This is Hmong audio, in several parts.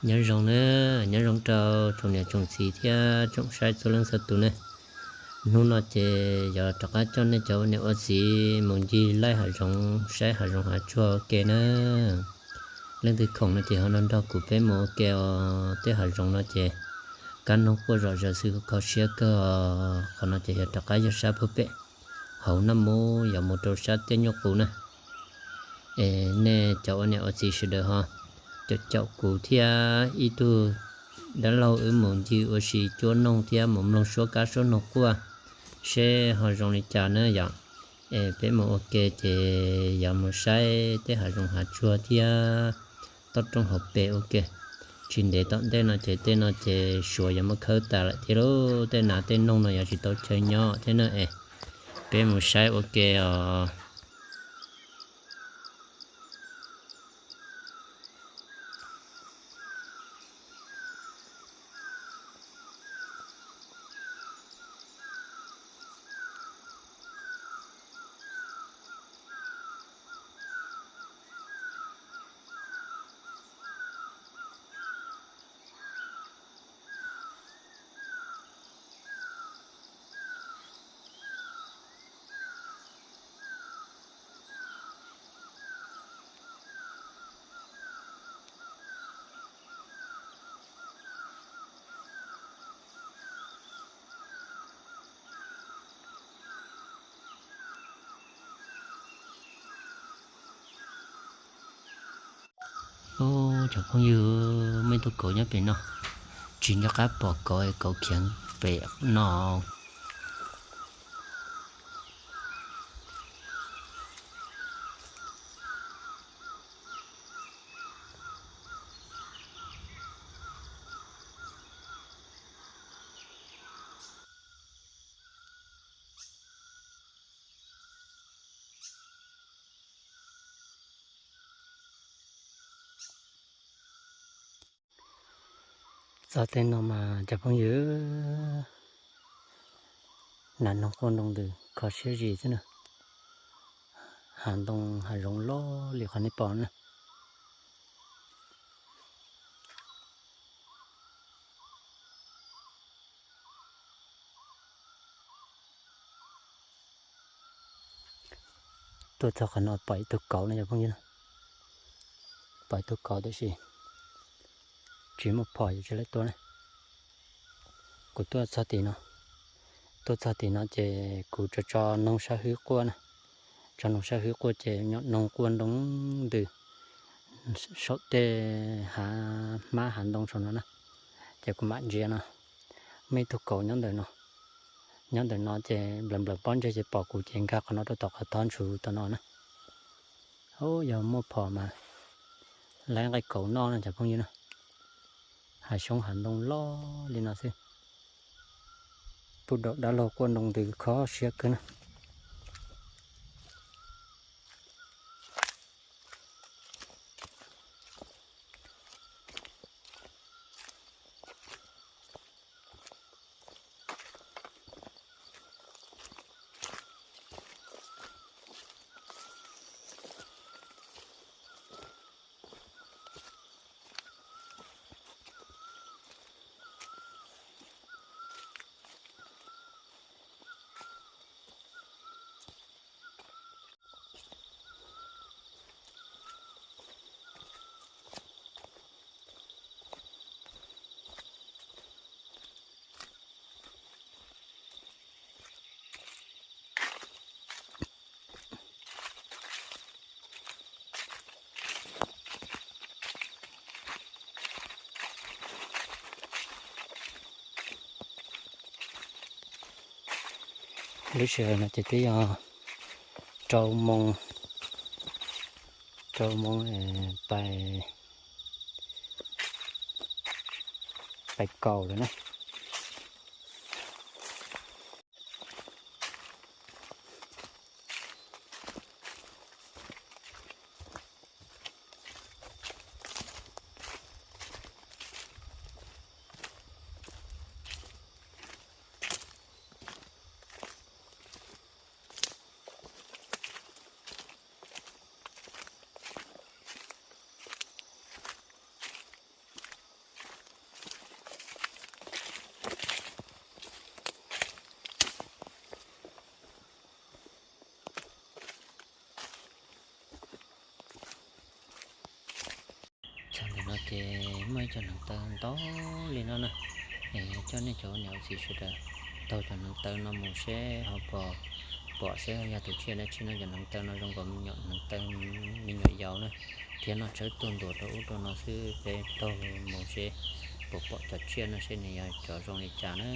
Nyob zoo na, nyob zoo rau tsoom niam tsoom txiv thiab tsoom saib txhua leej txhua tus ne. Hnub no ces yog rov qab coj nej cov ua niam ua txiv mus ncig laij hav zoov, saib hav zoov hav tsuag ua ke na. Leej twg khoom no ces ho nrog nrog kuv peb mus ua ke os. Tej hav zoov no ces kab noog quaj zom zaws xwb, kho siab kawg os. Qhov no ces yog rov qab yog sab pem hauv Naj Mub yuav mus rau sab tiaj nyuj qus na. Es nej cov ua niam ua txiv sawv daws ho caum caum kuv thiab ib tug dab laug wb mus ncig ua si cuab noog thiab mus mloog suab kab suab noog quaj seb ho zoo li cas na yom. Es peb mus ua ke ces yuav mus saib tej hav zoov hav tsuag thiab toj roob hauv pes ua ke. Tsis ntev tom ntej no ces tej no ces suav yuav muab khawb tas lawm thiab lauj. Tej nas tej noog no yuav tsis tau chaw nyob thiab na es. Peb mus saib ua ke os. Cov phooj ywg, muaj ib tug kauv nyob pem no, tsis nco qab pom kauv, kauv khiav pem no. Txog tej no mas cov phooj ywg, nas noog quaj nroo ntws kho siab zis xwb na. Hav ntoo hav zoov loj li qhov nej pom na. Tuaj txog qhov no pom ib tug kauv no cov phooj ywg na. Pom ib tug kauv tiam sis tsis muaj phom ces tsis lawv tua na. Kuv tuaj txog tim no, tuaj txog tim no ces kuv tso tso noog sab hwb quaj na. Tso noog sab hwb quaj ces nyob noog quaj nroo ntws saum tej hav hmab hav ntoo saum no na. Ces kuv mam ntsia no, muaj ib tug kauv nyob ntawm no. Nyob ntawm no ces nplawm nplawm pob ntseg ces pom kuv ces nkag qhov no rau tom qhov thob ntswg tom no na. Ub, yog muaj phom mas laib nqaij kauv noj no cov phooj ywg na. Hav xyoob hav ntoo loj li no xwb. Puag daum dab laug quaj nroo ntws kho siab kawg na. Lub sij hawm no ces twb yog rau moo, rau moo pais, pais kaus lawm na. Ces muaj ib co hneev taw ntau li no na, es coj nej cov niam txiv sawv daws taug cov hneev taw no mus seb ho puas pom seb yog tus tsiaj dab tsi no. Cov hneev taw no zoo nkaus me nyuam hneev taw me nyuam yaus na, thiab noj tshawb tuaj ntuas rau ub rau no xwb. Peb taug mus seb puas pom cov tsiaj no seb nws yog cov zoo li cas na.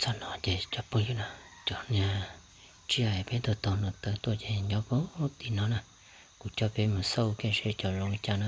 Txog no ces cov phooj ywg na, cov niag tsiaj peb taug taug hneev taw tuaj ces nyob puag tim no na. Kuv coj peb mus xauj kiag seb cov zoo li cas na.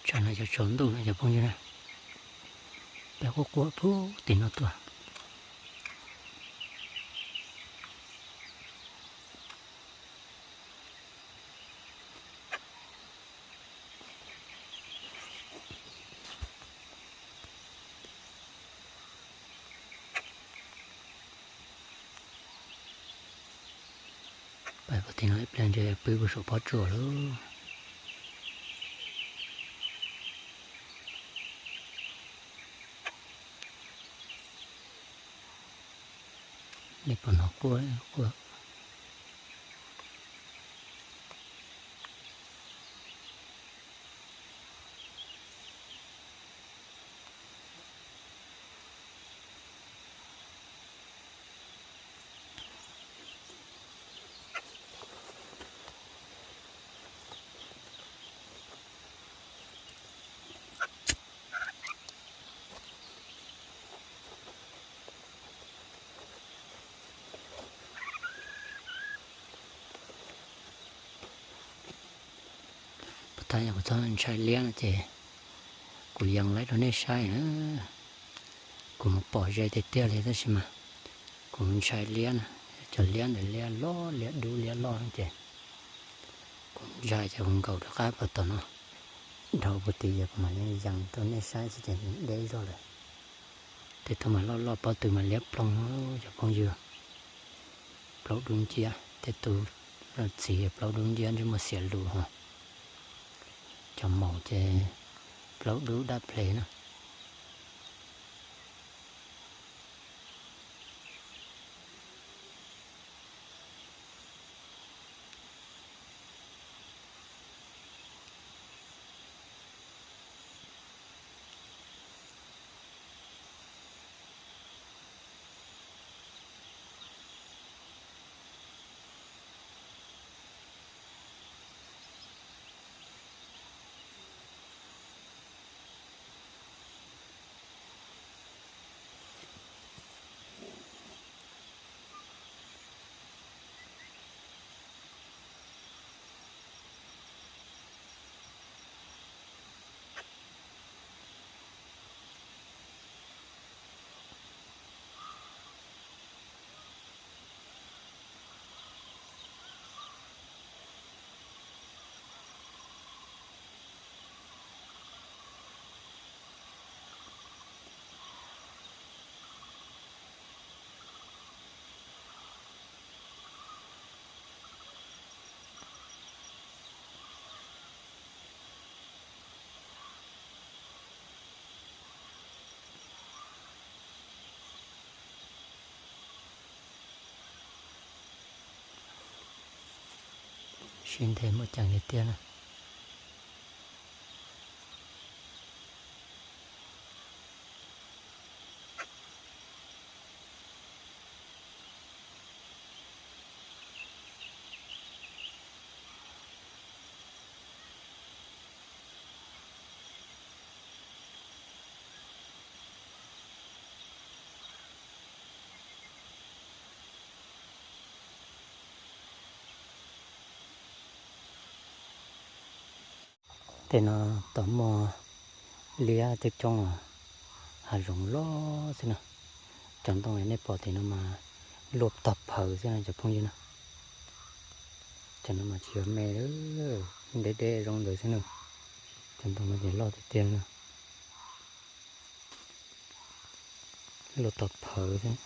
Tsam no cov tsaus ntuj no cov phooj ywg na, peb quaj quaj puag tim no tuaj. Pais puag tim no ib pliag ntshe pw puag saum pob tsuas lawm. Nej pom no quaj quaj. Puag ta yog kuv txhob ntshai liab no ces kuv yees laib rau nej saib na. Kuv mus pom ze tiag tiag li tab sis mas kuv ntshai liab na, cov liab ntawd liab loj liab dub liab loj ces kuv ntshai ces kuv nkaum rov qab puag tom no dhau puag tid ces kuv mam li yees rau nej saib xwb ces deb zog lawm. Tej tug mas loj loj pob tw mas liab ploog cov phooj ywg. Plaub dub nciab, tej tug txiv plaub dub nciab ntsej muag xiav lus ho. Cov maum ces plaub dub dab ples na. Sib nthe muaj ceem li tiag na. Tej no tom muaj liab coob coob, hav zoov loj xwb na. Cov ntoo nej pom tim no mas luaj tog phawv xwb no cov phooj ywg na. Cov no mas tsis yog me, deb deb zoo ntawd xwb na. Cov ntoo no ces loj tiag tiag na. Luaj tog phawv xwb.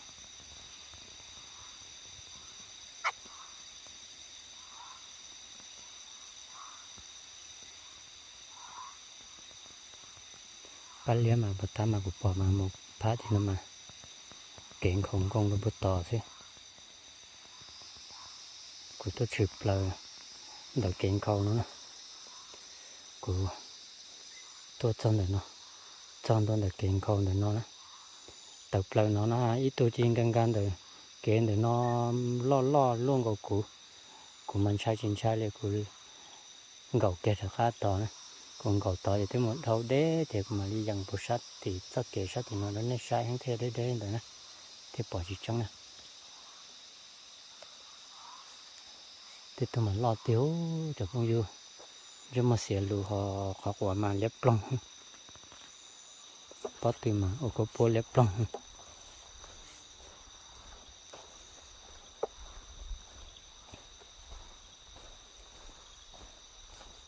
Pab liab mas puag ta mas kuv pom mas mus phab tim no mas kev nkhaus nkoos rau puag tod xwb. Kuv tuaj tshwm plaws ntawm kev nkhaus no na. Kuv tuaj txog ntawm no, txog ntua ntawm kev nkhaus ntawm no na. Tawm plaws no na ib tug ci nkag nkag ntawm kev ntawm no loj loj luaj nkaus kuv. Kuv mas ntshai tsis ntshai li kuv nkaum kiag rov qab tod na. Kuv nkaum tod ces twb mus dhau deb ces kuv mam li yees puag sab tim txoj kev sab tim no rau nej saib heev thiaj deb deb ntawd na, thiaj pom tsis tseeb na. Tej tug mas loj tiag cov phooj ywg. Ntsej muag xiav lus ho qhov quav mas liab ploog. Pob tw mas ua kua puab liab ploog.